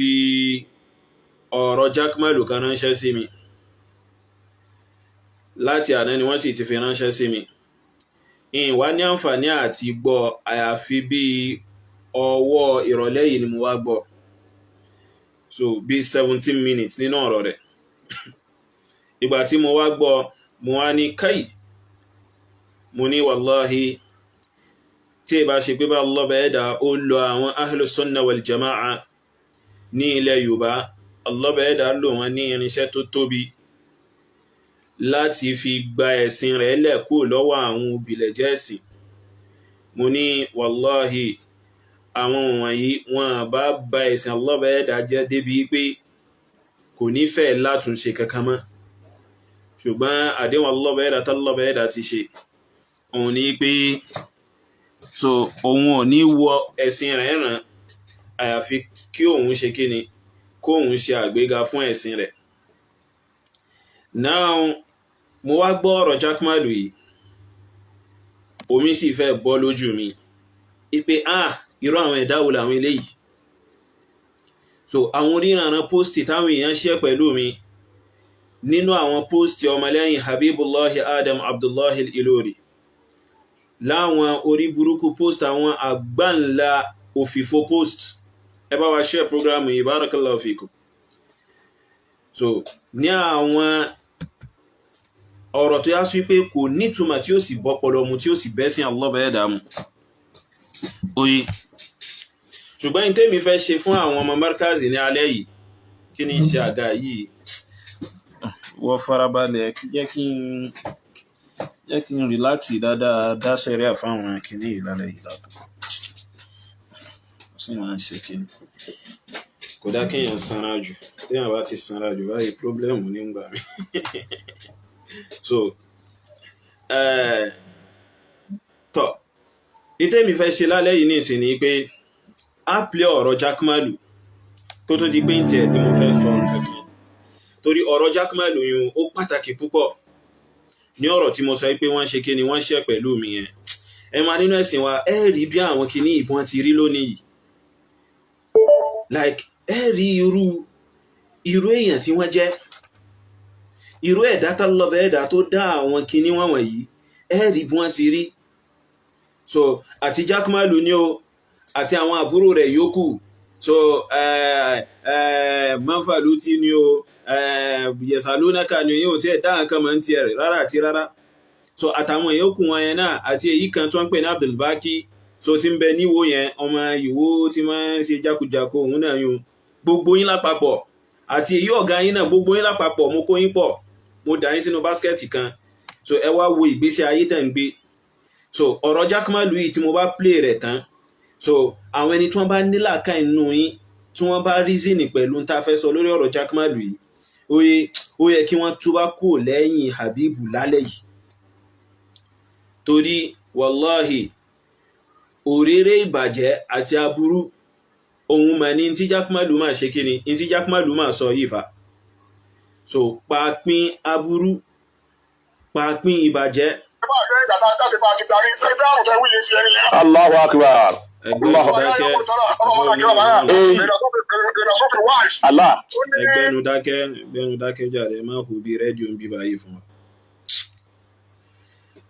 fi ọ̀rọ̀ Jakmalu kan ránṣẹ́ sí mi. Láti àná ni wọ́n sì ti fi ránṣẹ́ sí mi. Ìwà ní àǹfààní àti gbọ́, àyàfi bí ọwọ́ ìrọ̀lẹ́ yìí ni mo wá gbọ́. So bí 17 minutes nínú ọ̀rọ̀ rẹ̀. Ìgbà tí mo wá gbọ́, mo wá ní káì, mo ní wàláhí, tí ì bá ṣe pé bá lọ́bẹ̀ ẹ̀dá ó lọ àwọn ahlu sunna wal jama'a ní ilẹ̀ Yorùbá, ọlọ́bẹ̀ ẹ̀dá lò wọ́n ní irinṣẹ́ tó tóbi láti fi gba ẹ̀sìn rẹ̀ lẹ̀ kúrò lọ́wọ́ àwọn òbílẹ̀jẹ́ ẹ̀sìn. Mo ní wàláhì, àwọn wọ̀nyí, wọn bá ba ẹ̀sìn ọlọ́bẹ̀ ẹ̀dá jẹ́ débi pé kò ní fẹ́ látúnṣe kankan mọ́. Ṣùgbọ́n àdéhùn ọlọ́bẹ̀ ẹ̀dá tọ́lọ́bẹ̀ ẹ̀dá ti ṣe òun ní pé so òun ò ní wọ ẹ̀sìn rẹ̀ ràn, àyàfi kí òun ṣe kíni, kó òun ṣe àgbéga fún ẹ̀sìn rẹ̀. Now, mo wá gbọ́ ọ̀rọ̀ Jakmalu yìí, omi sì fẹ́ bọ́ lójú mi ipe, ah, irú àwọn ẹ̀dá wo làwọn eléyìí? So àwọn oríranran post táwọn èèyàn ṣe pẹ̀lú mi nínú àwọn post ọmọlẹ́yìn Habibullahi Adam Abdullahi Ilori, láwọn orí burúkú post, àwọn àgbáǹlà òfìfo post. Ẹ bá wa share program yìí, barakallahu fikum. So ní àwọn ọ̀rọ̀ tó yá sí pé kò nítumọ̀, tí ó sì bọ́pọlọ mu, tí ó sì bẹ́sìn Allah bẹ́ẹ̀ dàmú oye. Ṣùgbọ́n ní tèmi fẹ́ ṣe fún àwọn ọmọ markazi ní alẹ́ yìí, kí ni ṣe àga yìí? Wọ́n farabalẹ̀, jẹ́ kí n relax dáadáa, dá sẹ́ríà fáwọn kìíní ìlàlẹ̀ yìí látọ̀ sí máa ń ṣe kíní. Kò dá kéèyàn sanra jù. Téèyàn bá ti sanra jù báyìí, problem nígbà mi. So tọ́ ìtẹ́mi fẹ́ ṣe lálẹ́ yìí nísìn ni pé á play ọ̀rọ̀ Jakmalu kó tó di pé ń tiẹ̀ ni mo fẹ́ sọ nǹkan kan, torí ọ̀rọ̀ Jakmalu yìí, ó pàtàkì púpọ̀. Ní ọ̀rọ̀ tí mo sọ pé wọ́n ṣe kí ni, wọ́n ṣe pẹ̀lú mi yẹn, ẹ máa nínú ẹ̀sìn wa, ẹ rí bí àwọn kìíní ìbọn ti rí lónìí yìí, like ẹ rí irú irú èèyàn tí wọ́n jẹ́, irú ẹ̀dá tálọ́bẹ̀ ẹ̀dá tó dá àwọn kìíní wọ̀n wọ̀nyí, ẹ rí bí wọ́n ti rí. So àti Jakmalu ni o, àti àwọn àbúrò rẹ̀ yòókù, so manfaluti ni o, yẹ̀sàlónàkà ni o, yóò tí ẹ̀ dá nǹkan mọ̀ ń tiẹ̀ rẹ̀ rárá àti rárá. So àtàwọn yòókù wọn yẹn náà, àti èyí kan tó ń pè ní Abdulbaki, so ti ń bẹ níwò yẹn, ọmọ ìwó tí máa ń ṣe jákujàku, òun náà yun. Gbogbo yín lápapọ̀, àti èyí ọ̀gá yín náà, gbogbo yín lápapọ̀, mo kó yín pọ̀, mo dà yín sínú basket kan. So ẹ wá wo ìgbésí ayé tẹ̀ ń gbé. So ọ̀rọ̀ Jakmalu yìí, tí mo bá play rẹ̀ tán, so àwọn ẹni tí wọ́n bá nílàáká inú yín, tí wọ́n bá reason pẹ̀lú tá a fẹ́ sọ lórí ọ̀rọ̀ Jakmalu yìí, ó yẹ kí wọ́n túbá kúrò lẹ́yìn Habibu lálẹ́ yìí, torí wàláhì, òréré ìbàjẹ́ àti aburú òun mà ní tí Jakmalu máa ṣe kí ni, tí Jakmalu máa sọ yìí fa. So pàápín aburú, pàápín ìbàjẹ́. Allahu akbar. Ẹgbẹ́nu dákẹ́. Allah. Ẹgbẹ́nu dákẹ́, ẹgbẹ́nu dákẹ́ jàre, má hù bí rédíò ń bí báyìí fún wa.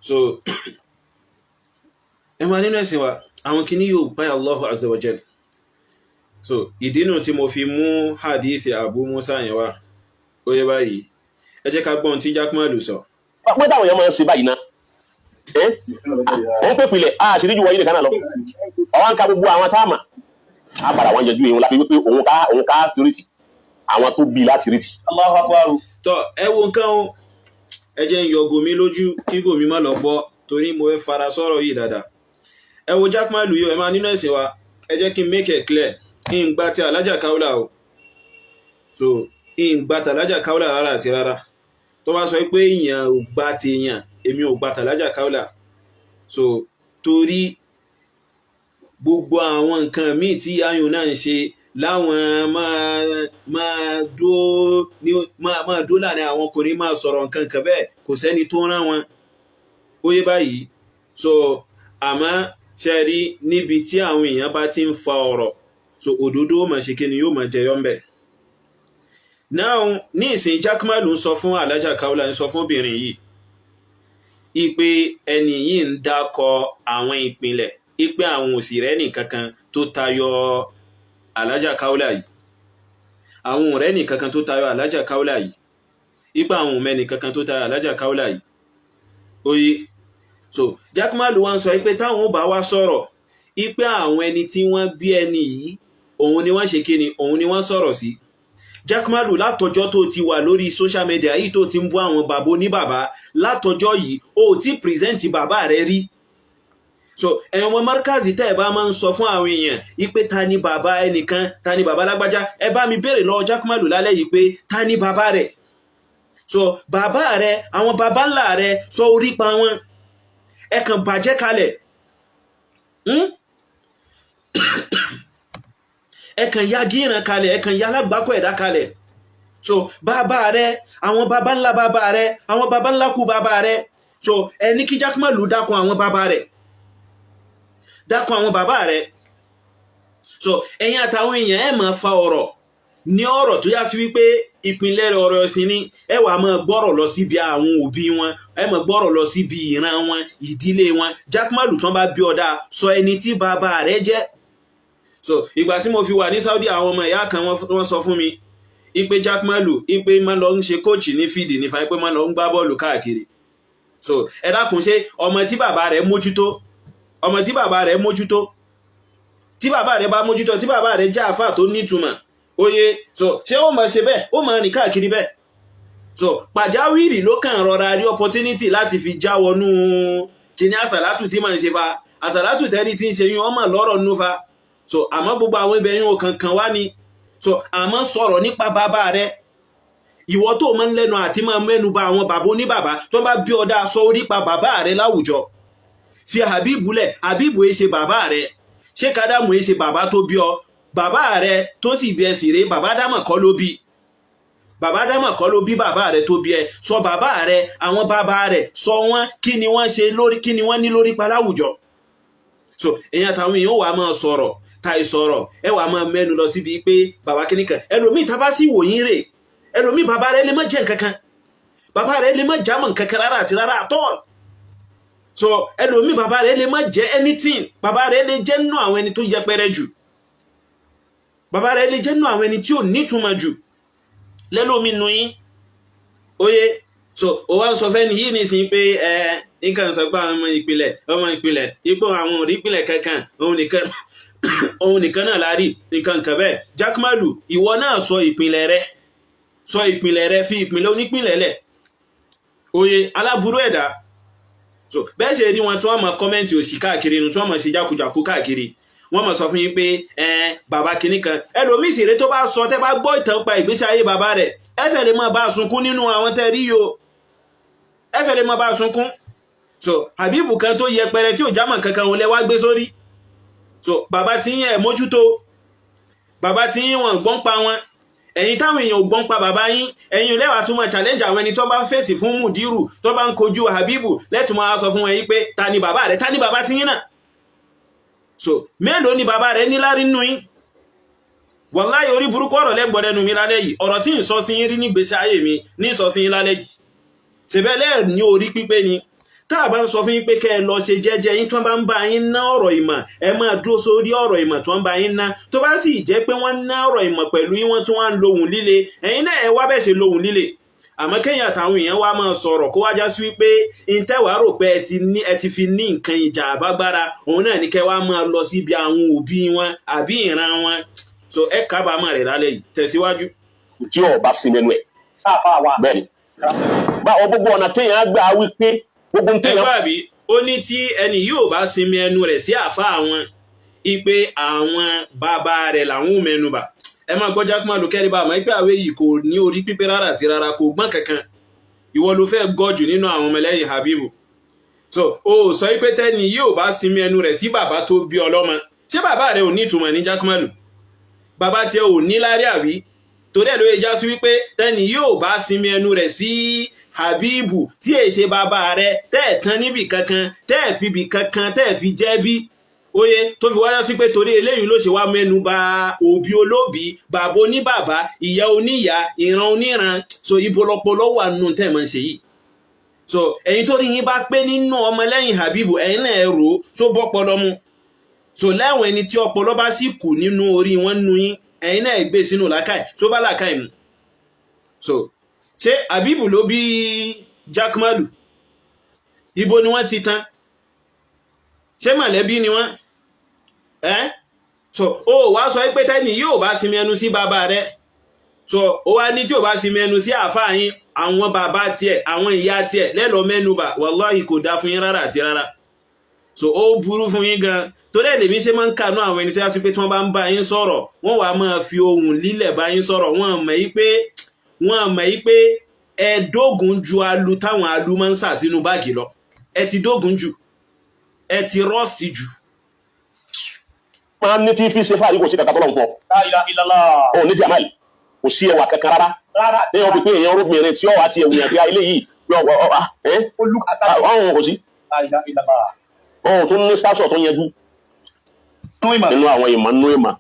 So ẹ máa nínú ẹ̀sìn wa, àwọn kìíní yóò báyà Allahu azza wa jal. So ìdínú tí mo fi mú hadith Abu Musa yẹn wá, ó yẹ báyìí. Ẹ jẹ́ ká gbọ́n tí Jakmalu sọ. Pé táwọn èèyàn máa ń ṣe báyìí náà, ẹ òun pè pilẹ̀ àṣírí ju wọ̀nyí nìkan náà lọ. Ọwọ́n ń ka gbogbo àwọn táàmà á padà wọn jẹjú ìhun láti wípé òun ká tìrìtì àwọn tó bí láti rìtì. Allahu Akbar. Tọ́ ẹ wo nǹkan o. Ẹ jẹ́ ń yọ gòmí lójú kí gòmí má lọ bọ́, torí mo fẹ́ fara sọ̀rọ̀ yìí dáadáa. Ẹ wo Jakmalu yìí. Ẹ máa nínú ẹ̀sìn wa, ẹ jẹ́ kí n make it clear, kí n gba ti Alájà Kaula o. So kí n gba tàlájà Kaula rárá àti rárá. Tó bá sọ pé èèyàn ò gba ti èèyàn, èmi ò gba tàlájà Kaula. So torí gbogbo àwọn nǹkan míì tí ayùn náà ń ṣe láwọn máa dó ní máa dó láàrin àwọn ọkùnrin, máa sọ̀rọ̀ nǹkan kan bẹ́ẹ̀, kò sẹ́ni tó rán wọn. Ó yé báyìí. So àmọ́ ṣe rí níbi tí àwọn èèyàn bá ti ń fa ọ̀rọ̀, so So òdodo ó máa ṣe kí ni, yóò máa jẹyọ ńbẹ̀. Now ní ìsìn, Jakmal ń sọ fún Alhaja Kaola, ń sọ fún obìnrin yìí ipe ẹni yìí ń dákọ àwọn ìpìlẹ̀, ipe àwọn òsì rẹ̀ nìkankan tó tayọ Alhaja Kaola yìí, àwọn ọ̀rẹ́ nìkankan tó tayọ Alhaja Kaola yìí, ipe àwọn òmẹ́ nìkankan tó tayọ Alhaja Kaola yìí. Oye, so Jakmal wá ń sọ pé táwọn ò bá wá sọ̀rọ̀, ipe àwọn ẹni tí wọ́n bí ẹni yìí, òun ni wọ́n ṣe kí ni, òun ni wọ́n sọ̀rọ̀ sí. Jakmalu, látọjọ́ tó ti wà lórí social media yìí, tó ti ń bú àwọn bàbá oníbàbá látọjọ́ yìí, ó ti present bàbá rẹ̀ rí. So ẹ̀wọ̀n ọmọ markazi, tẹ́ ẹ̀ bá máa ń sọ fún àwọn èèyàn ipe ta ni bàbá ẹnìkan, ta ni bàbá lágbájá, ẹ bá mi béèrè lọ́wọ́ Jakmalu lálẹ́ yìí pé ta ni bàbá rẹ̀. So bàbá rẹ̀, àwọn bàbá ńlá rẹ̀, sọ orí pa wọn. Ẹ kàn bàjẹ́ kalẹ̀. Ẹ kàn ya gíran kalẹ̀, ẹ kàn ya alágbàkọ̀ ẹ̀dá kalẹ̀. So bàbá rẹ̀, àwọn bàbá ńlá bàbá rẹ̀, àwọn bàbá ńlá kú bàbá rẹ̀. So ẹ ní kí Jakmalu dákun àwọn bàbá rẹ̀, dákun àwọn bàbá rẹ̀. So ẹ̀yin àtàwọn èèyàn, ẹ máa fa ọ̀rọ̀ ní ọ̀rọ̀ tó yá sí wípé ìpínlẹ̀ ọ̀rọ̀ ẹ̀sìn ni. Ẹ wàá máa gbọ́rọ̀ lọ síbi àwọn òbí wọn, ẹ máa gbọ́rọ̀ lọ síbi ìran wọn, ìdílé wọn. Jakmalu, tán bá bí ọ̀dà, sọ ẹni tí bàbá rẹ̀ jẹ́. So ìgbà tí mo fi wà ní Saudi, àwọn ọmọ ìyá kan, wọ́n sọ fún mi ipe Jakmalu, ipe máa lọ ń ṣe coach ní field nífa, ipe máa lọ ń gbá bọ́ọ̀lù káàkiri. So ẹ dákun, ṣé ọmọ tí bàbá rẹ̀ mójútó, ọmọ tí bàbá rẹ̀ mójútó, tí bàbá rẹ̀ bá mójútó, tí bàbá rẹ̀ jẹ́ àfà tó nítumọ̀, oye, so ṣé ó máa ṣe bẹ́ẹ̀, ó máa rìn káàkiri bẹ́ẹ̀? So pàjáwìrì ló kàn rọra rí opportunity láti fi já wọnú kíní àsàlátù tí màá ń ṣe fa. Àsàlátù tẹ́rí tí ń ṣe yún ọmọ lọ́rọ̀ nú fa. So àmọ́ gbogbo àwọn ibẹ̀ yín kankan wá ni. So àmọ́ sọ̀rọ̀ nípa bàbá rẹ̀. Ìwọ tó máa ń lẹ́nu àti máa mẹ́nu bà àwọn bàbá oníbàbá, tó bá bí ọ̀dà, sọ orí pa bàbá rẹ̀ láwùjọ. Fi Habibu lẹ̀. Habibu ẹ ṣe bàbá rẹ̀, ṣé Kádàmù ẹ ṣe bàbá tó bí ọ. Bàbá rẹ̀ tó sì bí ẹ sì rèé, bàbá dámọ̀ kọ́ ló bí, bàbá dámọ̀ kọ́ ló bí bàbá rẹ̀ tó bí ẹ. Sọ bàbá rẹ̀, àwọn bàbá rẹ̀, sọ wọ́n, kí ni wọ́n ṣe lórí, kí ni wọ́n ní lórí pa láwùjọ. So èèyàn àtàwọn èèyàn wà máa sọ̀rọ̀ táì sọ̀rọ̀, ẹ wà máa mẹ́nu lọ síbi pé bàbá kíní kan. Ẹlòmíì tá bá sì wò yín rè, ẹlòmíì, bàbá rẹ̀ lè má jẹ́ nǹkankan, bàbá rẹ̀ lè má jámọ́ nǹkankan rárá àti rárá àtọ́. So ẹlòmíì, bàbá rẹ̀ lè má jẹ́ anything, bàbá rẹ̀ lè jẹ́ nínú àwọn ẹni tó yẹpẹrẹ jù, bàbá rẹ̀ lè jẹ́ nínú àwọn ẹni tí ò nítumọ̀ jù lẹ́lòmíì nù yín. Oye, so ó wá ń sọ fẹ́ni yìí nísìnyí pé ẹ nǹkan sọ pé àwọn ọmọ ìpìlẹ̀, ọmọ ìpìlẹ̀, ipò àwọn ò rí ìpìlẹ̀ kankan, òun nìkan, òun nìkan náà la rí nǹkan nǹkan bẹ́ẹ̀. Jakmalu, ìwọ náà sọ ìpìlẹ̀ rẹ, sọ ìpìlẹ̀ rẹ, fi ìpìlẹ̀ onípìlẹ̀ lẹ̀. Oye, aláburú ẹ̀dá. So bẹ́ẹ̀ ṣe rí wọn tí wọ́n mọ comment òṣì káàkiri inú, tí wọ́n mọ̀ ṣe jákujàku káàkiri, wọ́n mọ̀ sọ fún yín pé ẹn bàbá kìíní kan. Ẹlòmíì sì rè, tó bá sọ, tẹ́ bá gbọ́ ìtàn pa ìgbésí ayé bàbá rẹ̀, ẹ fẹ́ lè máa bá a sunkún nínú àwọn tẹ́ rí yo, ẹ fẹ́ lè máa bá a sunkún. So Habibu kan tó yẹpẹrẹ, tí ò jámọ̀ kankan, òun lẹ wá gbé sórí. So bàbá tí yín ẹ̀ mójútó, bàbá tí yín wọn gbọ́n pa wọn. Ẹ̀yin táwọn èèyàn ò gbọ́n pa bàbá yín, ẹ̀yin lẹ́wà tún máa challenge àwọn ẹni tó bá ń fèsì fún Mùdírù, tó bá ń kojú Habibu, lẹ́tùn máa sọ fún wọn yí pé ta ni bàbá rẹ̀, ta ni bàbá tí yín náà. So mélòó ni bàbá rẹ̀ níláárí nínú yín? Wàláyé, orí burúkú ọ̀rọ̀ lẹ́gbọ̀n lẹ́nu mi lálẹ́ yìí. Ọ̀rọ̀ tí ń sọ sí yín rí nígbésí ayé mi ní sọ sí yín lálẹ́ yìí. Ṣèbẹ́lẹ́ ní orí pípé ni tá a bá ń sọ fún yín pé kẹ́ ẹ lọ ṣe jẹ́jẹ́ yín, tí wọ́n bá ń bá yín ná ọ̀rọ̀ ìmọ̀, ẹ máa dúró sórí ọ̀rọ̀ ìmọ̀ tí wọ́n bá yín ná. Tó bá sì jẹ́ pé wọ́n ná ọ̀rọ̀ ìmọ̀ pẹ̀lú yín, wọ́n tún wá ń lohùn líle, ẹ̀yin náà ẹ wá bẹ́ẹ̀ ṣe lohùn líle. Àmọ́ kéèyàn àtàwọn èèyàn wá máa sọ̀rọ̀, kó wá já sí wípé ìtẹ́wàá rò pé ẹ ti fi ní nǹkan ìjà àbágbára, òun náà ní kẹ́ wá máa lọ síbi àwọn òbí wọn àbí ìran wọn. So ẹ kábàámọ̀ rẹ̀ lálẹ́ yìí. Tẹ̀síwájú. Tí ò bá sí mẹ́nu ẹ̀. Sáfà wa. Bẹ́ẹ̀ni, báwo gbogbo ọ̀nà téèyàn á gbà wípé gbogbo téèyàn. Ẹgbẹ́ àbí ó ní tí ẹni yóò bá sinmi ẹnu rẹ̀ sí àfa àwọn, ipe àwọn bàbá rẹ̀ làwọn ò mẹ́nubà. Ẹ máa gbọ́ Jakmalu kẹ́rì bá àmọ́ pé àwẹ̀ yìí kò ní orí pípé rárá àti rárá, kò gbọ́n kankan. Ìwọ ló fẹ́ gọ́jù nínú àwọn ọmọlẹ́yìn Habibu. So o sọ pé tẹ́ni yóò bá sinmi ẹnu rẹ̀ sí bàbá tó bí ọlọ́mọ, ṣé bàbá rẹ̀ ò ní ìtumọ̀ ní? Jakmalu, bàbá tiẹ̀ ò ní lárí àbí? Torí ẹ̀ ló yẹ já sí wípé tẹ́ni yóò bá sinmi ẹnu rẹ̀ sí Habibu tí è ṣe bàbá rẹ̀, tẹ́ ẹ̀ tán níbì kankan, tẹ́ ẹ̀ fi bì kankan, tẹ́ ẹ̀ fi jẹ́ bí. Oye tó fi wáyá sí pé torí eléyìí ló ṣe wá mẹ́nu bà òbí olóbìí, bàbá oníbàbá, ìyá oníyá, ìran oníran. So ibo lọpọlọ wà nù tẹ́ ẹ̀ máa ń ṣe yìí? So ẹ̀yin tó rí yín bá pé nínú ọmọlẹ́yìn Habibu, ẹ̀yin náà ẹ rò ó tó bọ́pọlọ mu. So lẹ́wọ̀n ẹni tí ọpọlọ bá sì kù nínú orí wọn nínú yín, ẹ̀yin náà gbé sínú làákàyè tó bá làákàyè mu. So ṣé Habibu ló bí Jakmalu? Ibo ni wọ́n ti tán? Ṣé mọ̀lẹ́bí ni wọ́n ẹ́? So ó wá sọ pé tẹ́ni yóò bá sinmi ẹnu sí bàbá rẹ̀, so ó wá ní tí ò bá sinmi ẹnu sí àáfàá yín, àwọn bàbá tiẹ̀, àwọn ìyá tiẹ̀ lẹ́lọ́ mẹ́nubà. Wàláhì, kò dá fún yín rárá àti rárá. So ó burú fún yín gan, torí ẹ̀ lèmi ṣe máa ń kànú àwọn ẹni tó yá sí pé tí wọ́n bá ń bá yín sọ̀rọ̀, wọ́n wàá máa fi ohùn lílẹ̀ bá yín sọ̀rọ̀. Wọ́n mọ̀ yí pé ẹ dógùn ju alu táwọn alu máa ń sà sínú báàgì lọ. Ẹ ti dógùn jù, ẹ ti rust jù. Máa ní tí fi ṣe fáàrí, kò sí kankan tọ́lọ̀ fún ọ. La ilaha illallah. Ò ní jamal, kò sí ẹwà kankan rárá. Rárá. Ní wọn fi pé èèyàn olóbìnrin tí ó wà ti ẹwù yẹn fi ilé yìí yọ ọ ọ ẹ. Ó lù kàtà. Ọ̀hún kò sí. La ilaha illallah. Ọ̀hún tó ní sásọ̀ tó yẹjú. Nú ìmọ̀. Nínú àwọn ìmọ̀, nínú ìmọ̀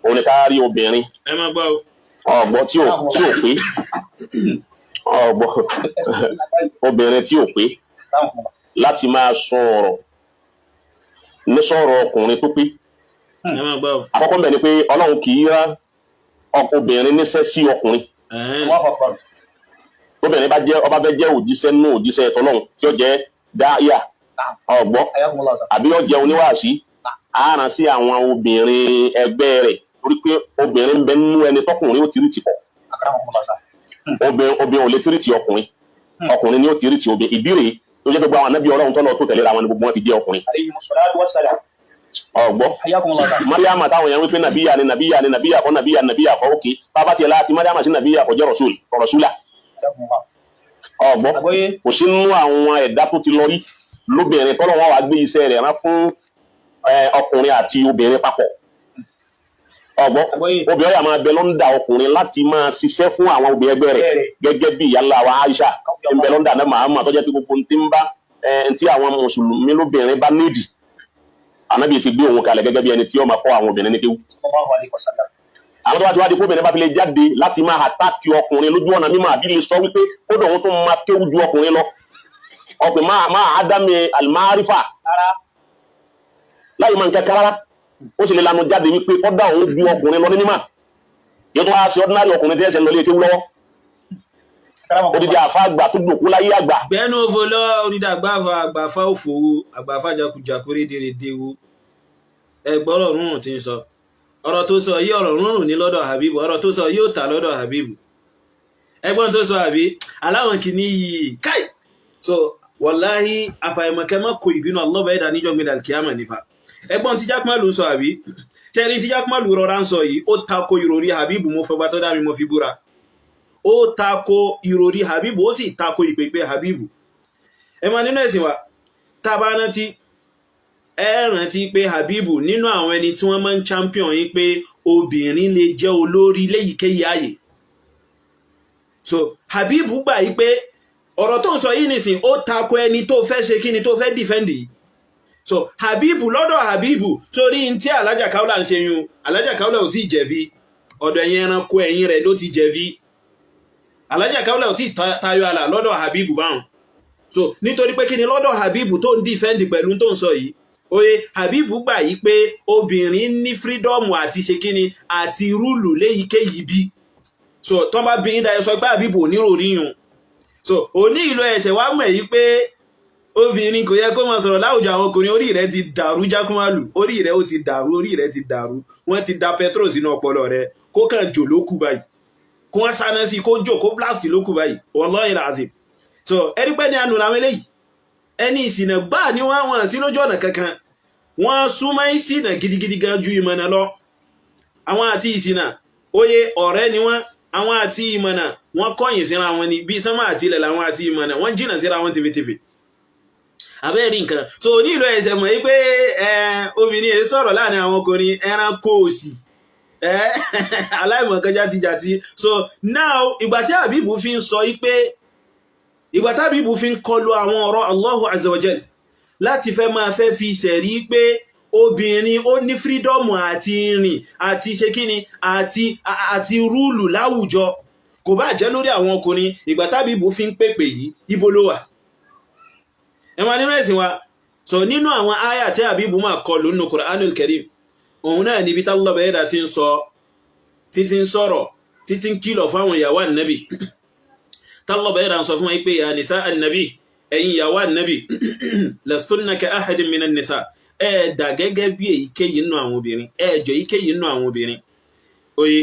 òun ni ká rí obìnrin Ẹ máa gbọ́ o. ọ̀gbọ́ tí ò pé, ọ̀gbọ́ obìnrin tí ò pé láti máa sọ ọ̀rọ̀ ní sọ̀rọ̀ ọkùnrin tó pé. Ẹ máa gbọ́ o. Àkọ́kọ́ mbẹ̀ ni pé Ọlọ́run kì í rán obìnrin níṣẹ́ sí ọkùnrin. Allahu akbar. Obìnrin bá jẹ́ ọba fẹ́ jẹ́ òjíṣẹ́ nínú òjíṣẹ́ tọlọ́run tí ó jẹ́ dáíyà, ọ̀gbọ́, Ayakumullah. àbí ó jẹ́ oníwàásí, á rán sí àwọn obìnrin ẹgbẹ́ rẹ̀, torí pé obìnrin ń bẹ nínú ẹni tọkùnrin ó ti rí tìpọ̀. Akramakumullah. Obìnrin ò lè treat ọkùnrin, ọkùnrin ni ó treat obìnrin. Ìdí rèé tó jẹ́ pé gbogbo àwọn anábì Ọlọ́run tó lọ tó tẹ̀léra wọn ni gbogbo wọn fi jẹ́ ọkùnrin. Alayhi salatu wassalam. Ọ̀gbọ́. Ayakumullah. Mariama táwọn yẹn wípé nàbíyà ni, nàbíyà ni, nàbíyà kọ́, nàbíyà, nàbíyà kọ́, òkè bàbá tiẹ̀ láti Mariama sí nàbíyà kọ́ jẹ́ rọ̀ṣúl rọ̀ṣúlà. Ayakumullah. Ọ̀gbọ́. Àgbọ́yé. Kò sí nínú àwọn ẹ̀dá tó ti lọ rí lóbìnrin tọ́lọ́ wọn wàá gbé iṣẹ́ rẹ̀ rán fún ọkùnrin àti obìnrin papọ̀. Ọ̀gbọ́. Àgbọ́yé. Obìnrin yà máa bẹ lọ́ndà ọkùnrin láti máa ṣiṣẹ́ fún àwọn obìnrin ẹgbẹ́ rẹ̀, gẹ́gẹ́ bí ìyá ńlá wa Aisha ń bẹ lọ́ndà náà Muhammad, tó jẹ́ pé gbogbo ntí ń bá ntí àwọn mùsùlùmí lóbìnrin bá nídìí, Ànábì ti gbé òun kalẹ̀ gẹ́gẹ́ bí ẹni tí ó máa kọ́ àwọn obìnrin ní kéwú. Sallallahu alayhi wa sallam. Àwọn tó bá ti wá di kó obìnrin bá fi lè jáde láti máa attack ọkùnrin lójú ọ̀nà mímọ́, àbí lè sọ wípé kódà òun tó máa kéwú ju ọkùnrin lọ, ọkùnrin máa ádámì alimárífà Rárá. láì máa ń kẹ́kẹ́ rárá, ó sì lè lanu jáde wípé kódà òun ju ọkùnrin lọ ní mímọ́, yóò tó wá sí ordinary ọkùnrin tí ẹsẹ̀ ń lọ ilé kéwú lọ́wọ́, odidi àfa àgbà tó dòkú láyé àgbà. Gbẹ́nu òfò lọ, orídà àgbàfà, àgbàfà òfòwò, àgbàfà jakujaku, rédèrèdè wo. Ẹgbọ́rọ̀ rúrùn tí ń sọ. Ọ̀rọ̀ tó sọ yí, ọ̀rọ̀ rúrùn ní lọ́dọ̀ Habibu. Ọ̀rọ̀ tó sọ yóò tà lọ́dọ̀ Habibu. Ẹgbọ́n tó sọ àbí aláwọn kìíní yìí káì. So wàláhí, àfàìmọ̀kẹ́ mọ́ kò ìbínú Allah ẹ̀dá níjọ́ gbé dàlkíyàmà nífa. Ẹgbọ́n tí Jakmalu sọ àbí tẹ́rí tí Jakmalu rọra ń sọ yìí, ó tako ìròrí Habibu. Mo fọgbà tó dá mi, mo fi búra, ó tako ìròrí Habibu, ó sì tako ìpèpè Habibu. Ẹ máa nínú ẹ̀sìn wa, tá a bá rántí, ẹ rántí pé Habibu nínú àwọn ẹni tí wọ́n máa ń champion yín pé obìnrin lè jẹ́ olórí léyìíkéyìí ààyè. So Habibu gbà yí pé ọ̀rọ̀ tó ń sọ yìí nìsín, ó tako ẹni tó fẹ́ ṣe kíni, tó fẹ́ defend yìí. So Habibu, lọ́dọ̀ Habibu, torí tí Alájà Kaula ń ṣe yun, Alájà Kaula ò tí ì jẹ̀bi. Ọ̀dọ̀ ẹ̀yin ẹranko ẹ̀yìn rẹ̀ ló ti jẹ̀bi. Alájà Kaula ò tí ì tayọ àlà lọ́dọ̀ Habibu báwọn. So nítorí pé kíni, lọ́dọ̀ Habibu tó ń defend pẹ̀lú tó ń sọ yìí, oye Habibu gbà yí pé obìnrin ní freedom àti ṣe kíni, àti rule léyìíkéyìí bí. So tó bá bí yín dáyẹ, sọ pé Habibu ò ní rò yún. So òní ìlú ẹ̀ṣẹ̀ wá mọ̀ yí pé obìnrin kò yẹ kó máa sọ̀rọ̀ láwùjọ àwọn ọkùnrin. Orí rẹ̀ ti dàrú, Jákúmálù, orí rẹ̀ ó ti dàrú, orí rẹ̀ ti dàrú. Wọ́n ti da petrol sínú ọpọlọ rẹ̀, kó kàn jò ló kù báyìí, kó wọ́n sáná sí, kó jò, kó blast ló kù báyìí, wallahi alazim. So ẹni pẹ́ ní àánú làwọn eléyìí, ẹni ìsìnà gbáà ní wọ́n, wọ́n sí lójú ọ̀nà kankan. Wọ́n súnmọ́ ìsìnà gidigidi gan ju ìmọ̀nà lọ. Àwọn àti ìsìnà, oye, ọ̀rẹ́ ni wọ́n. Àwọn àti ìmọ̀nà, wọ́n kọ̀yìn síra wọn ni bí sánmà àti ilẹ̀ làwọn àti ìmọ̀nà, wọ́n jìnà síra wọn tìfetìfe. Abẹ́rẹ́ nǹkan. So ní ìlú ẹ̀sẹ̀ mọ̀ pé obìnrin yẹn sọ̀rọ̀ láàrin àwọn ọkùnrin, ẹranko òsì, aláìmọ̀kan játijàti. So now, ìgbà tí Habibu fi ń sọ pé, ìgbà tí Habibu fi ń kọlu àwọn ọ̀rọ̀ Allahu azza wa jal láti fẹ́ máa fẹ́ fi ṣẹ̀rí pé Obìnrin ó ní freedom àti rìn àti ṣe kíni àti rule láwùjọ, kò bá jẹ́ lórí àwọn ọkùnrin. Ìgbà tábìbù fi ń pèpè yìí, ibo ló wà? Ẹ máa nínú ẹ̀sìn wa sọ nínú àwọn àyà tí àbíbù máa kọ lónìí Qur'anul Karim, òun náà níbi tálọ́bẹ̀ ẹ̀dà ti ń sọ, títí ń sọ̀rọ̀, títí ń kìlọ̀ fáwọn ìyàwó ànábì. Tálọ́bẹ̀ ẹ̀dà ń sọ fún wọn pé, ya nisa ànábì, ẹ̀yin ìyàwó ànábì, lastunna ka ahadin minan nisa, ẹ dà gẹ́gẹ́ bí èyíkéyìí nínú àwọn obìnrin, ẹ jọ èyíkéyìí nínú àwọn obìnrin. Oye,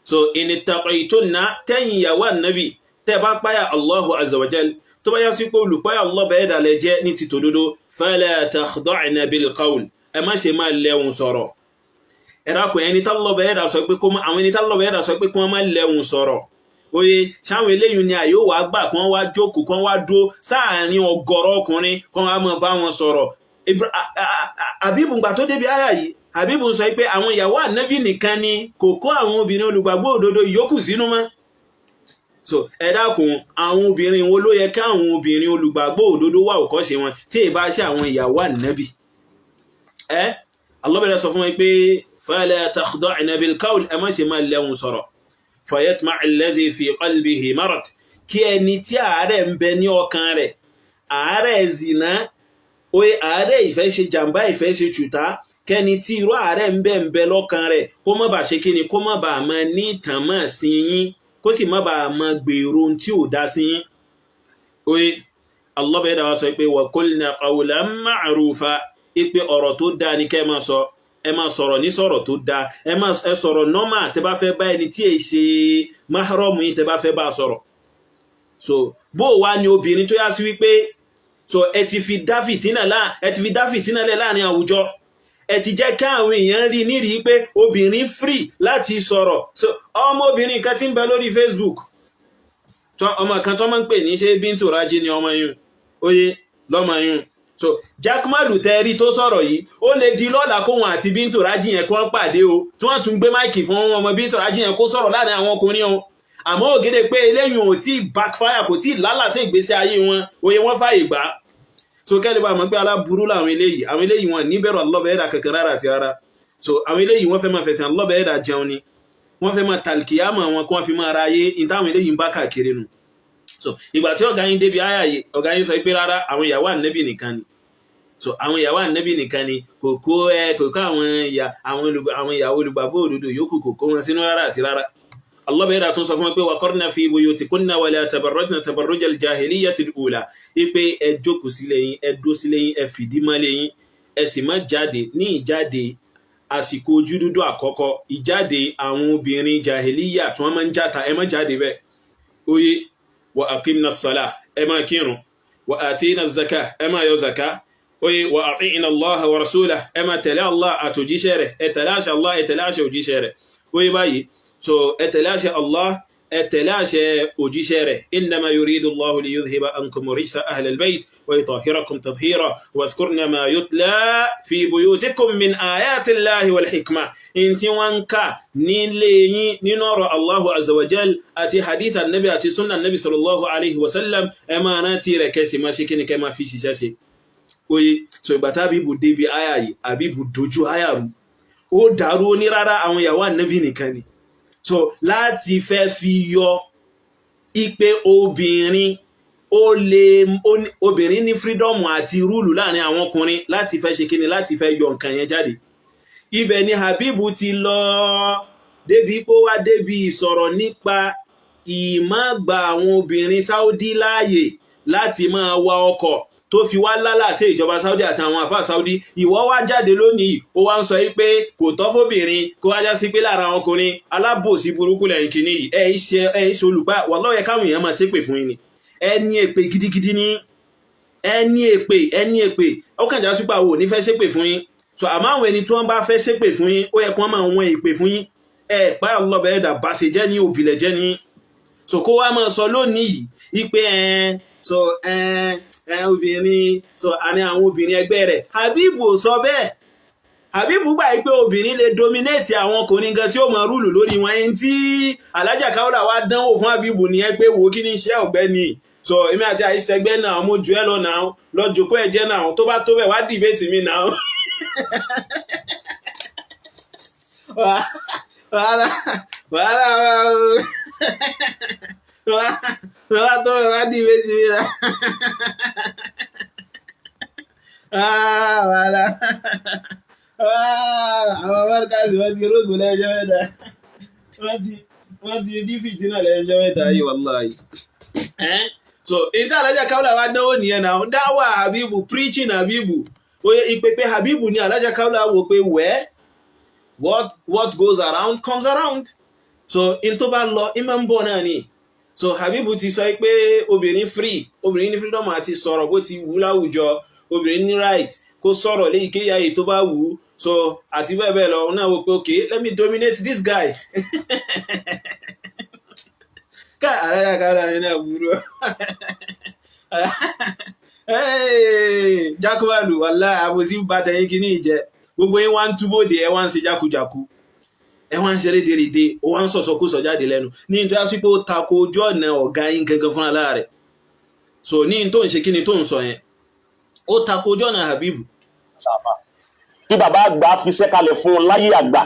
so in ittaqaytunna, tẹ́yìn ìyàwó ànábì, tẹ́ bá páyà Allahu azza wa jal, tó bá yá sí pé olùpáyà Allah bẹ̀ẹ́ dà lẹ jẹ́ ní ti tòdodo, fala takhda'na bil qawl, ẹ má ṣe máa lẹ́hùn sọ̀rọ̀. Ẹ̀rọ ẹni tálọ́ bẹ̀ẹ́ dà sọ pé kó àwọn ẹni tálọ́ bẹ̀ẹ́ dà sọ pé kí wọ́n má lẹ́hùn sọ̀rọ̀, oye, sáwọn eléyìí ni àyò wàá gbà kí wọ́n wá jókòó, kí wọ́n wá dúró sáàárín ọ̀gọ̀rọ̀ ọkùnrin, kí wọ́n wá máa bá wọn sọ̀rọ̀? Àbíbù gbà tó débi àyà yìí, Àbíbù sọ pé àwọn ìyàwó ànábì nìkan ni, kò kó àwọn obìnrin olùgbàgbọ́ òdodo yòókù sínú mọ́. So ẹ dákun, àwọn obìnrin wo ló yẹ káwọn obìnrin olùgbàgbọ́ òdodo wà òkọ́ṣe wọn tí ì bá ṣe àwọn ìyàwó ànábì? Ẹ Allah bẹ̀rẹ̀ sọ fún wọn pé fala takhda'na bil qawl, ẹ má ṣe máa lẹ́hùn sọ̀rọ̀, fayatma'a alladhi fi qalbihi marad, kí ẹni tí àárẹ̀ ń bẹ ní ọkàn rẹ̀, àárẹ̀ zìnà, oye, àárẹ̀ ìfẹ́ ṣe jàǹbá, ìfẹ́ ṣe ṣùtá, kẹ́ni tí irú àárẹ̀ ń bẹ lọ́kàn rẹ̀ kó má bàa ṣe kíni, kó má bàa máa ní ìtànmọ́ sí yín, kó sì má bàa máa gbèrò ohun tí ò dá sí yín. Oye, Allah bẹ̀rẹ̀ dá wa sọ pé wa qulna qawlan ma'rufa, ipe ọ̀rọ̀ tó dáa ni kẹ́ ẹ máa sọ. Ẹ máa sọ̀rọ̀ ní sọ̀rọ̀ tó dáa, ẹ máa ẹ sọ̀rọ̀ normal tẹ́ bá fẹ́ bá ẹni tí èyí ṣe mahram yín, tẹ́ bá fẹ́ bá sọ̀rọ̀. So bó wá ní obìnrin tó yá sí wípé, so ẹ ti fi dá fìtínà lẹ̀ láàrin àwùjọ, ẹ ti jẹ́ kí àwọn èèyàn rí nírìí pé obìnrin free láti sọ̀rọ̀. So ọmọbìnrin kan tí ń bẹ lórí Facebook, ọmọ kan tó máa ń pè ní ṣe Bíntù Rájí ni ọmọ yún, oye lọ́mọ yún. So Jackmalu tẹ́rí tó sọ̀rọ̀ yìí, ó lè di lọ́la kóhun àti Bíntù Rájí yẹn kí wọ́n pàdé o, tí wọ́n tún gbé mic fún ọmọ Bíntù Rájí yẹn kó sọ̀rọ̀ láàrin àwọn ọkùnrin o. Àmọ́ ògede pé eléyìí ò tí backfire, kò tí lálàsí ìgbésí ayé wọn, oye, wọ́n fàyè gbà. So kẹ́lẹ́ bá mọ̀ pé aláburú làwọn eléyìí. Àwọn eléyìí wọn níbẹ̀rù Allah kankan rárá àti rárá. So àwọn eléyìí, wọ́n fẹ́ máa fẹ̀sìn Allah jẹun ni, wọ́n fẹ́ máa tàlkìyàmọ̀ wọn kí wọ́n fi máa ra ayé ní táwọn eléyìí ń bá káàkiri nu. So ìgbà tí ọ̀gá yín débi àyà yìí, ọ̀gá yín sọ pé rárá, àwọn ìyàwó ànẹ́bì nìkan ni. So àwọn ìyàwó ànẹ́bì nìkan ni, kò kó ẹ kò kó àwọn ìyà àwọn ìyàwó olùgbàgbọ́ òdodo yòókù, kò kó wọn sínú rárá àti rárá. Allah bẹ̀rẹ̀ tún sọ fún wọn pé waqarna fi buyutikunna wala tabarrajna tabarrujal jahiliyyatil ula, ipe ẹ jókòó sílé yín, ẹ dó sílé yín, ẹ fìdí mọ́lé yín, ẹ sì má jáde ní ìjáde àsìkò ojú dúdú àkọ́kọ́, ìjáde àwọn obìnrin jahiliya tí wọ́n máa ń játa, ẹ má jáde bẹ́ẹ̀. Oye, wa aqimna salah, ẹ máa kírun, wa atina zaka, ẹ máa yọ zaka, oye, wa ati'na Allah wa rasulahu, ẹ máa tẹ̀lé Allah àtòjíṣẹ́ rẹ̀, ẹ tẹ̀lé àṣẹ Allah, ẹ tẹ̀lé àṣẹ òjíṣẹ́ rẹ̀. Oye báyìí, so ẹ tẹ̀lé àṣẹ Allah, ẹ tẹ̀lé àṣẹ òjíṣẹ́ rẹ̀. Innama yuridu Allahu liyudhhiba ankum rijsa ahlal bayt wa yutahhirakum tathhira wadhkurna ma yutla fi buyutikum min ayati Allahi wal hikma. In tí wọ́n ń kà nílé yín nínú ọ̀rọ̀ Allahu azza wa jal àti hadith annabi àti sunna annabi sallallahu alaihi wasallam, ẹ máa rántí rẹ̀, kẹsì máa ṣe kíni, kẹ máa fi ṣiṣẹ́ ṣe. Oye, so ìgbà tá àbíbù débi àyà yìí, àbíbù dojú àyà rú, ó dàrú, ó ní rárá, àwọn ìyàwó ànábì nìkan ni. So láti fẹ́ fi yọ ipe obìnrin ó lè obìnrin ní freedom àti rule láàrin àwọn ọkùnrin, láti fẹ́ ṣe kíni, láti fẹ́ yọ nǹkan yẹn jáde. Ibẹ̀ ni Habibu ti lọ débi pé ó wá débi ìsọ̀rọ̀ nípa ìmọ̀gbà àwọn obìnrin Saudi láàyè láti máa wa ọkọ̀, tó fi wá lálàsẹ ìjọba Saudi àti àwọn àfáà Saudi. Ìwọ wá jáde lónìí, ó wá ń sọ pé kò tọ́ fóbìnrin kó wá já sí pé lára àwọn ọkùnrin. Alábòsí burúkú lẹ́yìn kìíní yìí. Ẹ ṣe olùpá wallahi, káwọn èèyàn máa ṣépè fún yín ni. Ẹ ní èpè gidigidi ní, ẹ ní èpè, ẹ ní èpè. Ó kàn já sí pé àwọn ò ní fẹ́ ṣépè fún yín. So àmọ́ àwọn ẹni tí wọ́n bá fẹ́ ṣépè fún yín, ó yẹ kí wọ́n máa wọ́n èpè fún yín. Ẹ pa ọlọ́bẹ̀ ẹ̀dà bá ṣe jẹ́ ní òbílẹ̀ jẹ́ ní. So kó wá máa sọ lónìí yìí ipe ẹ so ẹ ẹ obìnrin, so àní àwọn obìnrin ẹgbẹ́ rẹ̀. Habib ò sọ bẹ́ẹ̀. Habib gbà pé obìnrin lè dominate àwọn ọkùnrin gan tí ó máa rule lórí wọn. Ẹni tí Alájà Káwọ́là wá dánwò fún Habib nìyẹn pé wò, kí ní iṣẹ́ ọ̀gbẹ́ni So èmi àti àìsẹgbẹ́ náà, mo jù ẹ́ lọ náà, lọ jòkó ẹ̀ jẹ́ náà, tó bá tó bẹ̀ wá dìbẹ́tì mi náà. Wàhálà, wàhálà, wàhálà, tó bẹ̀ wá dìbẹ́tì mi náà. Wàhálà, àwọn amẹ́ríkàsì wọ́n ti rógùn lẹ́jọ́ mẹ́ta, wọ́n ti ní fìtínà lẹ́jọ́ mẹ́ta yìí, wàláhì. So ìta Alájà Kaula wa dánwò nìyẹn náà, dáwà Habibu, preaching Habibu, oye ìpèpè Habibu ni Alájà Kaula wò pé wẹ́, what goes around comes around. So in tó bá lọ ìmọ̀ ń bọ̀ náà ni. So Habibu ti sọ pé obìnrin free, obìnrin ní freedom àti sọ̀rọ̀ bó ti wù láwùjọ, obìnrin ní right kó sọ̀rọ̀ léyìíkéyàá èyí tó bá wù ú, so àti bẹ́ẹ̀ bẹ́ẹ̀ lọ. Òun náà wò pé okay, let me dominate this guy. Ká Alájà Kaula mi náà burú. Jákúbálù, wàláhì àbòsí bàtà yín kìíní ìjẹ gbogbo yín wá ń túbòdè, ẹ wá ń ṣe jákujàku, ẹ wá ń ṣeré dèrèdè, ó wá ń sọ̀sọ̀kúsọ jáde lẹ́nu ní nítorí wá pé ó tako ojú ọ̀nà ọ̀gá yín gangan fúnra lára rẹ̀. So ní tó ń ṣe kí ni tó ń sọ yẹn, ó tako ojú ọ̀nà Habibu. Kí bàbá àgbà fiṣẹ́ kalẹ̀ fún un láyé àgbà,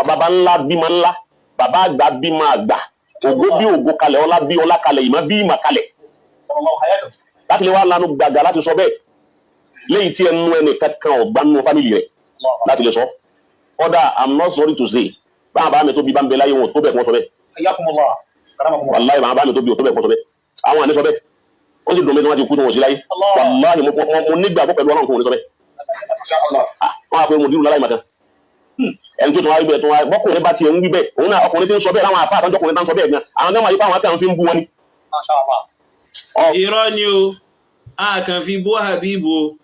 bàbá ńlá bímọ ńlá, bàbá àgbà bímọ àgbà, ògo bí ògo kalẹ̀, ọlá bí ọlá kalẹ̀, ìmọ̀ bí ìmọ̀ kalẹ̀, láti lè wá lanu gbàgà láti sọ bẹ́ẹ̀ léyìí tí ẹnu ẹnì kankan ọ̀gbá nínú fámìlì rẹ̀ láti lè sọ. Kódà, I'm not sorry to say, báwọn bá mi tó bí bá ń bẹ láyé, wọn ò tó bẹ́ẹ̀ kí wọ́n sọ bẹ́ẹ̀. Wàláyé, báwọn bá mi tó bí ò tó bẹ́ẹ̀ kí wọ́n sọ bẹ́ẹ̀. Àwọn àní sọ bẹ́ẹ̀, ó sì dùn mí tí wọ́n ti kú tí wọ́n sí láyé. Wàláyé, mo nígbàgbọ́ pẹ̀lú Ọlọ́run kò ní sọ bẹ́ẹ̀. Wọ́n á pè mo dúró láláì màkàn ẹni tó tún wá wí bẹ́ẹ̀ tó wá bọ́kùnrin bá tiẹ̀ ń wí bẹ́ẹ̀, òun náà ọkùnrin tí ń sọ bẹ́ẹ̀, láwọn àfa àtọ́jọ́kùnrin tá ń sọ bẹ́ẹ̀ gan, àwọn náà máa yí pé àwọn akẹ́kọ̀ọ́ fi ń bú wọn ni. Irọ́ ni o, a kàn fi bú Habibu o,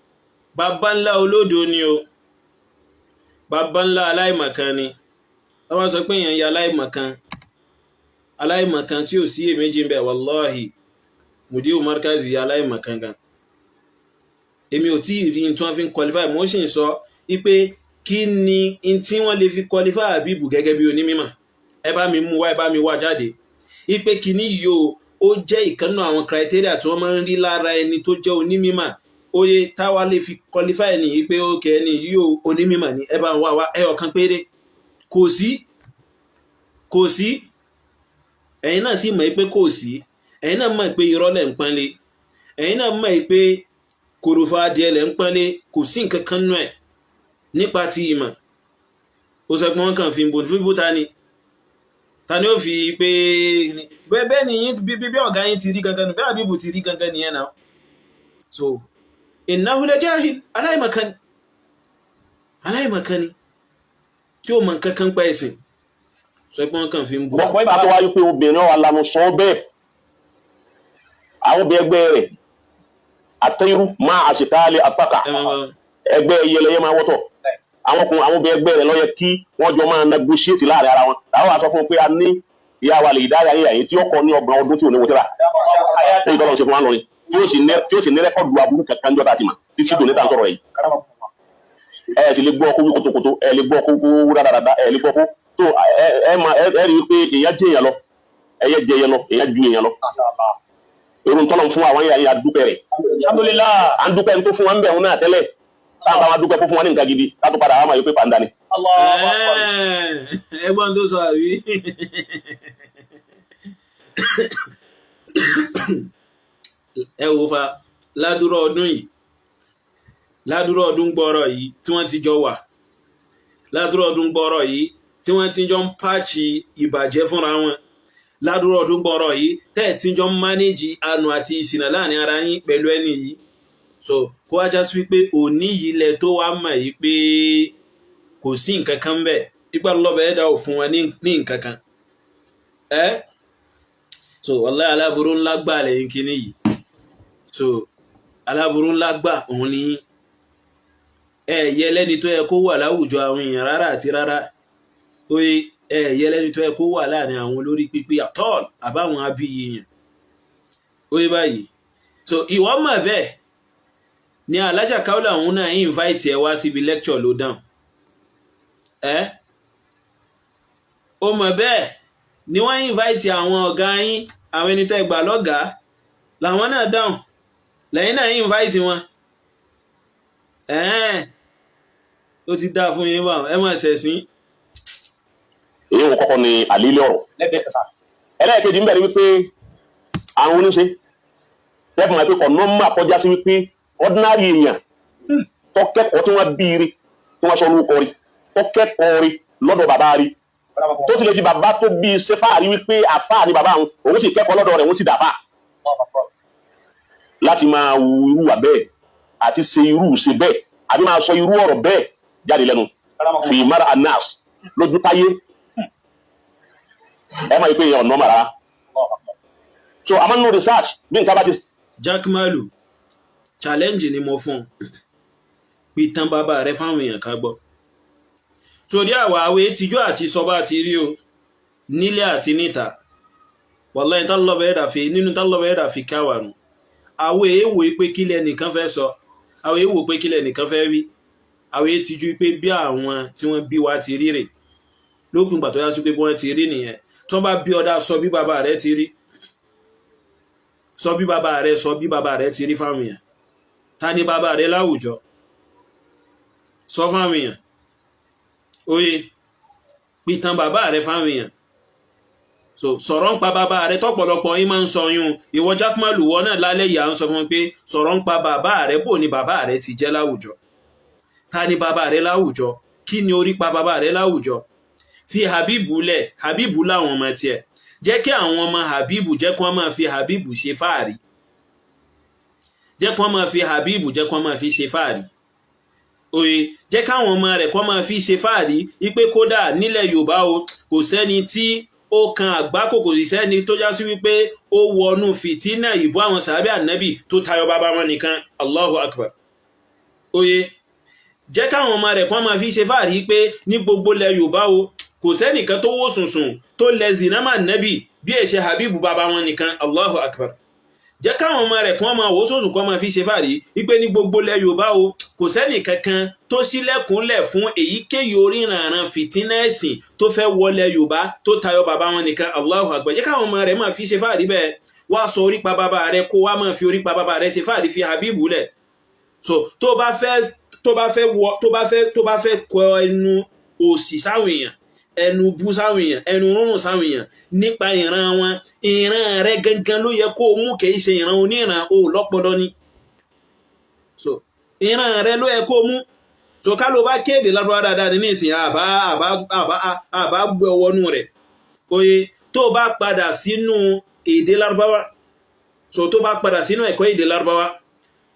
bàbá ńlá olódo ni o, bàbá ńlá aláìmọ̀kan ni. Wọ́n bá sọ pé èèyàn ya aláìmọ̀kan, aláìmọ̀kan tí ò sí èméjì ń bẹ̀, wàláhì Mudiru Markazi ya aláìmọ̀kan gan. Èmi ò tí ì rí tí wọ́n fi ń qualify. Mo sì ń sọ wípé kí ni tí wọ́n lè fi qualify Habibu gẹ́gẹ́ bí onímọ̀? Ẹ bá mi mú wá, ẹ bá mi wá jáde wípé kíní yìí o, ó jẹ́ ìkànnà àwọn criteria tí wọ́n máa ń rí lára ẹni tó jẹ́ onímọ̀, oye táwa lè fi qualify ní yìí pé ó kẹ́ ẹni yìí o, onímọ̀ ni. Ẹ bá ń wá wá ẹyọ kan péré, kò sí, kò sí. Ẹ̀yin náà sì mọ̀ pé kò sí. Ẹ̀yin náà mọ̀ pé irọ́ lẹ̀ ń pọ́nlé. Ẹ̀yin náà mọ̀ pé kòròfò adìẹ lẹ̀ ń pọ́nlé. Kò sí nǹkan kan nú ẹ̀ nípa ti ìmọ̀. Ó sọ pé wọ́n kàn fi ń bo fíbú. Ta ni, ta ni ó fi pé bẹ́ẹ̀ bẹ́ẹ̀ ni yín bí bí ọ̀gá yín ti rí gangan nù, bẹ́ẹ̀ Habibu ti rí gangan nìyẹn náà. So innahu la jahil, aláìmọ̀kan, aláìmọ̀kan ni tí ó mọ̀ nǹkan kan pa ẹ̀sìn, sọ pé wọ́n kàn fi ń bú. Wọ́n bá tó wáyé pé obìnrin wa lanu sọ bẹ́ẹ̀, àwọn obìnrin ẹgbẹ́ rẹ̀ àtẹ́rù máa àṣekáálẹ̀ apákà ẹgbẹ́ yẹlẹyẹ máa wọ́tọ̀, àwọn ọkùnrin, àwọn obìnrin ẹgbẹ́ rẹ̀ ló yẹ kí wọ́n jọ máa negotiate láàrin ara wọn. Àwọn àṣọ fún un pé a ní ìyá wa lè dáyà yíyà yìí tí ó kọ ní 30 ọdún tí ò ní wo tẹ́lá ní ìtọ́lọ́ ṣe fún wa lọ́rin, tí ó sì ní record aburú kankan jọ́ta ti mà títí dòní tá à ń sọ̀rọ̀ yìí. Ẹ ti lè gbọ́ kó wí kótókótó, ẹ lè gbọ́ kó wú rádaràda, ẹ lè gbọ́ kó tó ẹ ẹ ma ẹ ẹ rí i pé èèyàn jẹ èèyàn lọ, ẹyẹ jẹ èèyàn lọ, èèyàn ju èèyàn lọ. Irun tọ́lọ̀ fún àwọn yàrá yà dúpẹ́ rẹ̀. Alhamdulillah. À ń dúpẹ́ tó fún wa ń bẹ̀ wọn náà tẹ́lẹ̀, táwọn bá wa dúpẹ́ kó fún wa ní nǹkan gidi, ká tó padà wá máa yọ pé pàǹdà ni. Allahu Akbar. Ẹgbọ́n tó sọ àbí? Ẹ wo fa ládùúrọ̀ ọdún yìí, ládùúrọ̀ ọdún gbọ́rọ̀ yìí tí wọ́n ti jọ wà, ládùúrọ̀ ọdún gbọ́rọ̀ yìí tí wọ́n ti jọ ń pààchì ìbàjẹ́ fúnra wọn, ládùúrọ̀ ọdún gbọ́rọ̀ yìí tẹ́ ẹ̀ tí jọ ń mánéjì anù àti ìṣìnà láàrin ara yín pẹ̀lú ẹni yìí. So kó wá já sí wípé òní yìí lẹ tó wá mọ̀ yìí pé kò sí nǹkan kan bẹ́ẹ̀, ipa lọ́bẹ̀ ẹ̀dá ò fún wa ní nǹkan kan ẹ́. So wallahi, aláburú ńlá gbà lẹ́yìn kínní yìí. So aláburú ńlá gbà òun ní ẹ yẹ lẹ́ni tó yẹ kó wà láwùjọ àwọn èèyàn rárá àti rárá. Oye, ẹ yẹ lẹ́ni tó yẹ kó wà láàrin àwọn olórí pípé àtọ́ọ̀lù àbáwọn abiyì èèyàn. Oye báyìí, so ìwọ mọ̀ bẹ́ẹ̀ ni Alájà Kaula òun náà invite ẹ wá síbi lecture ló dáhùn ẹ. Ó mọ̀ bẹ́ẹ̀ ni wọ́n invite àwọn ọ̀gá yín, àwọn ẹni tẹ́ gbà lọ́gàá. Làwọn náà dáhùn, lẹ́yìn náà invite wọn. Ẹ̀ẹ́n, ó ti dáa fún yín báwọn, ẹ máa ṣẹ̀sìn. Èyí wọn kọ́kọ́ ni àlílẹ̀ ọ̀rọ̀. Lẹ́gbẹ̀ẹ́ kẹsà. Ẹlẹ́ẹ̀kejì ń bẹ̀rẹ̀ wípé àwọn oníṣe tẹ́fù máa pé kọ̀ nọ́mbà kọjá sí wípé ordinary èèyàn tó kẹ́kọ̀ọ́ tí wọ́n bí rí, tí wọ́n sọ orúkọ rí, tó kẹ́kọ̀ọ́ rí lọ́dọ̀ bàbá rí, tó sì lè fi bàbá tó bí ṣe fáàrí wípé àfáà ni bàbá òun, òun sì kẹ́kọ̀ọ́ lọ́dọ̀ rẹ̀, òun sì dàfà láti máa wu irú wà bẹ́ẹ̀ àti ṣe irú ṣe bẹ́ẹ̀ àbí máa sọ irú ọ̀rọ̀ bẹ́ẹ̀ jáde lẹ́nu fi mara anas lójú táyé. Ẹ máa yí pé èèyàn nọ́mà rárá. So àmọ́ nínú research, bí nǹkan bá ti Jack Malu, challenge ni mo fún un. Pìtàn bàbá rẹ fáwọn èèyàn ká gbọ́, torí àwa àwẹ̀ tíjú àti sọba ti rí o nílé àti níta. Wallahi, tálọ́bẹ̀ ẹ̀dà fi nínú tálọ́bẹ̀ ẹ̀dà fi káwà nù. Àwẹ̀ èèwò pé kílẹ̀ nìkan fẹ́ sọ, àwẹ̀ èèwò pé kílẹ̀ nìkan fẹ́ wí, àwẹ̀ tíjú pé bí àwọn tí wọ́n bí wa ti rí rè. Lópin ìgbà tó yá sí pé bí wọ́n ti rí nìyẹn, tó bá bí ọdá, sọ bí bàbá rẹ ti rí, sọ bí bàbá rẹ, sọ bí bàbá rẹ ti rí fáwọn èèyàn. Ta ni bàbá rẹ láwùjọ? Sọ fáwọn èèyàn. Oye, pìtàn bàbá rẹ fáwọn èèyàn. So sọ̀rọ̀ ń pa bàbá rẹ tọ́pọ̀lọpọ̀ yín máa ń sọ yún. Ìwọ Jákmálù, wọ náà lálẹ́ yìí, à ń sọ fún wọn pé sọ̀rọ̀ ń pa bàbá rẹ. Bò ní bàbá rẹ ti jẹ́ láwùjọ? Ta ni bàbá rẹ láwùjọ? Kí ni orí pa bàbá rẹ láwùjọ? Fi Habibu lẹ̀. Habibu láwọn ọmọ tiẹ̀. Jẹ́ kí àwọn ọmọ Habibu, jẹ́ kí wọ́n máa fi Habibu ṣe fáàrí, jẹ́ kí wọ́n máa fi Habibu, jẹ́ kí wọ́n máa fi ṣe fáàrí. Oye, jẹ́ káwọn ọmọ rẹ̀ kọ́ máa fi ṣe fáàrí wípé kódà nílẹ̀ Yorùbá o, kò sẹ́ni tí ó kan àgbákò, kò sì sẹ́ni tó já sí wípé ó wọnú fìtínà ìbú àwọn sàábẹ́ ànábì tó tayọ bàbá wọn nìkan. Allahu Akbar. Oye, jẹ́ káwọn ọmọ rẹ̀ kọ́ máa fi ṣe fáàrí pé ní gbogbo ilẹ̀ Yorùbá o, kò sẹ́nìkan tó wó sùnsùn tó lẹ zinama nẹ́bì bí èṣe Habibu bàbá wọn nìkan. Allahu Akbar. Jẹ́ káwọn ọmọ rẹ̀ kí wọ́n máa wò sùnsùn, kọ́ máa fi ṣe fáàrí wípé ní gbogbo ilẹ̀ Yorùbá o, kò sẹ́nì kankan tó ṣílẹ̀kùnlẹ̀ fún èyíkéyìí oríranran fìtínà ẹ̀sìn tó fẹ́ wọlé Yorùbá tó tayọ bàbá wọn nìkan. Allahu Akbar. Jẹ́ káwọn ọmọ rẹ̀ máa fi ṣe fáàrí bẹ́ẹ̀. Wá sọ orípa bàbá rẹ̀, kó wá máa fi orípa bàbá rẹ̀ ṣe fáàrí. Fi Habibu lẹ̀. So tó bá fẹ́ wọ, tó bá fẹ́ kọ ẹnu òsì sáwọn èèyàn, ẹnu bú sáwọn èèyàn, ẹnu rúnrún sáwọn èèyàn nípa ìran wọn, ìran rẹ gangan ló yẹ kó o mú, kìí ṣe ìran oníran o lọ́pọlọ ni. So ìran rẹ ló yẹ kó o mú. So ká ló bá kéde ládùúgbò dáadáa ní ìsìn, àbá gbé ọwọ́nú rẹ̀. Oye, tó bá padà sínú èdè Lárúbáwá, so tó bá padà sínú ẹ̀kọ́ èdè Lárúbáwá,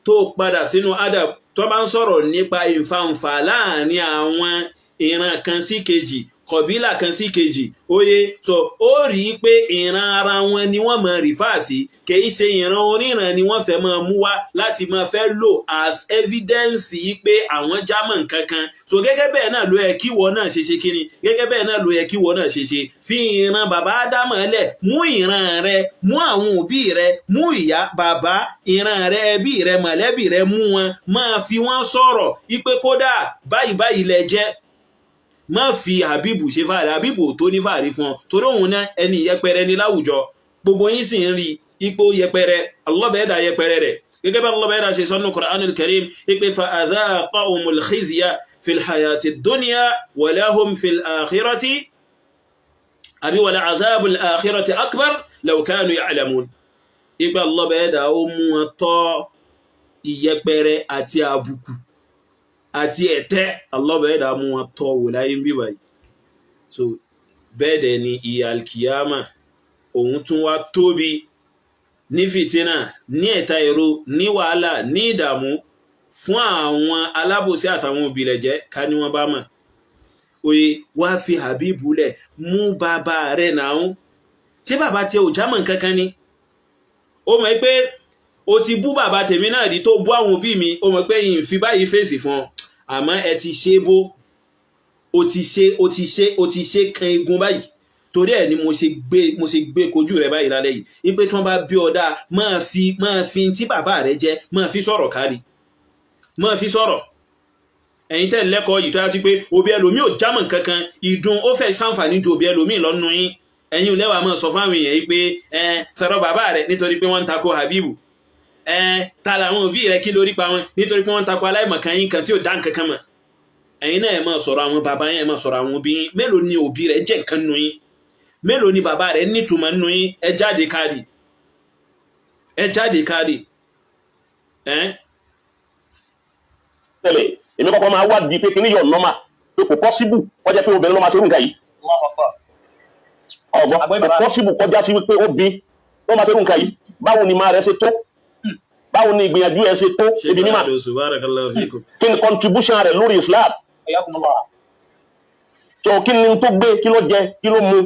tó padà sínú adab, tó bá ń sọ̀rọ̀ nípa ìfàǹfà láàrin àwọn ìran kan sí kejì, kọ̀bílà kan sí kejì, oye, so ó rí i pé ìran ara wọn ni wọ́n máa refer sí, kìí ṣe ìran oníran ni wọ́n fẹ́ máa mú wá láti máa fẹ́ lò as evidence yìí pé àwọn jámọ̀ nǹkankan. So gẹ́gẹ́ bẹ́ẹ̀ náà ló yẹ kí wọ́n náà ṣe ṣe kíni, gẹ́gẹ́ bẹ́ẹ̀ náà ló yẹ kí wọ́n náà ṣe ṣe. Fi ìran bàbá Ádámọ̀ lẹ̀, mú ìran rẹ, mú àwọn òbí rẹ, mú ìyá, bàbá, ìran rẹ, ẹbí rẹ, mọ̀lẹ́bí rẹ, mú wọn, máa fi wọ́n sọ̀rọ̀ ipe kódà báyìí báyìí lẹ jẹ́. Má fi Habibu ṣe fàárí. Habibu tó ní fàárí fún ọ, torí òun náà ẹni yẹpẹrẹ ní láwùjọ. Gbogbo yín sì ń rí ipò yẹpẹrẹ. Alọ́bẹ̀ẹ́dà yẹpẹrẹ rẹ̀ gẹ́gẹ́ bá alọ́bẹ̀ẹ́dà ṣe sọ́nù Qur'anul Karim ipe fa adhaqahumul khizya fil hayati dunya wa lahum fil akhirati, àbí wala azabul akhirati akbar law kanu ya'lamun. Ipe alọ́bẹ̀ẹ́dà ó mú wọn tọ́ ìyẹpẹrẹ àti àbùkù àti ẹ̀tẹ́. Alọ́bẹ̀ẹ́dà mú wọn tọ́ wò láyé ń bí báyìí. So bẹ́ẹ̀ dẹ̀ ni ìyà alkiyama òun tún wá tóbi ní fìtínà, ní ẹ̀ta èrò, ní wàhálà, ní ìdààmú fún àwọn alábòsí àtàwọn òbílẹ̀jẹ́, ká ní wọ́n bá mọ̀. Oye, wá fi Habibu lẹ̀, mú bàbá rẹ̀ náà. Ṣé bàbá tiẹ̀ ò jámọ̀ nǹkankan ni? Ó mọ̀ pé o ti bú bàbá tèmi náà rí, tó bú àwọn òbí mi. Ó mọ̀ pé yìí fi báyìí fèsì fún ọ, àmọ́ ẹ ti ṣe bó o ti ṣe, o ti ṣe, o ti ṣe kan egun báyìí. Torí ẹ̀ ni mo ṣe gbé kojú rẹ báyìí lálẹ́ yìí wípé tí wọ́n bá bí ọ dáa, máa fi tí bàbá rẹ jẹ́, máa fi sọ̀rọ̀ kárí, máa fi sọ̀rọ̀. Ẹ̀yin tẹ́ lẹ́kọ̀ọ́ yìí, tó yá sí pé òbí ẹlòmíì ò jámọ̀ kankan, ìdun ó fẹ́ ṣàǹfààní ju òbí ẹlòmíì lọ́nu yín. Ẹ̀yin ò lẹ́wàá máa sọ fáwọn èèyàn yìí pé ẹ sọ̀rọ̀ bàbá rẹ̀ nítorí pé wọ́n ń tako Habibu, ẹ ta làwọn òbí rẹ̀, kí lórí pa wọn, nítorí pé wọ́n ń tako aláìmọ̀kan yín kan tí ò dá nǹkan kan mọ̀. Ẹ̀yin náà, ẹ máa sọ̀rọ̀ àwọn bàbá yín, ẹ máa sọ̀rọ̀ àwọn òbí yín. Mélòó ni òbí rẹ̀ jẹ́ nǹkan nù yín? Mélòó ni bàbá rẹ̀ nítumọ̀ nù yín? Ẹ jáde káàdì, ẹ jáde káàdì ẹ. Tẹ́lẹ̀ èmi kọ́kọ́ máa wádìí pé kíní yọ̀ normal, pé kò possible kọjá pé obìnrin ló máa ṣe irú nǹkan yìí. Allahu Akbar. Ọ̀gbọ́n. Àgbọ́yé kò bàbá. Possible kọjá sí wípé obì ló máa ṣe irú nǹkan yìí. Báwo ni máa rẹ̀ ṣe tó? Báwo ni ìgbìyànjú ẹ̀ ṣe tó Ṣe ibi mímọ̀? Bàdó, barakallahu fikum. Kí ni contribution rẹ̀ lórí Islam? Hayyakumullah. Tó kí ni tó gbé, kí ló jẹ, kí ló mu?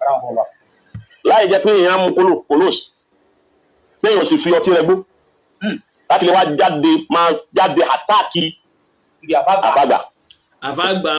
Rahimahullah. Láì jẹ́ pé èèyàn mú kóló kólós, pé èèyàn sì fi ọtí rẹ̀ gbó láti lè wá jáde, máa jáde àtáàkì Ibi àfáàgbà. àbágbà. Àfáàgbà.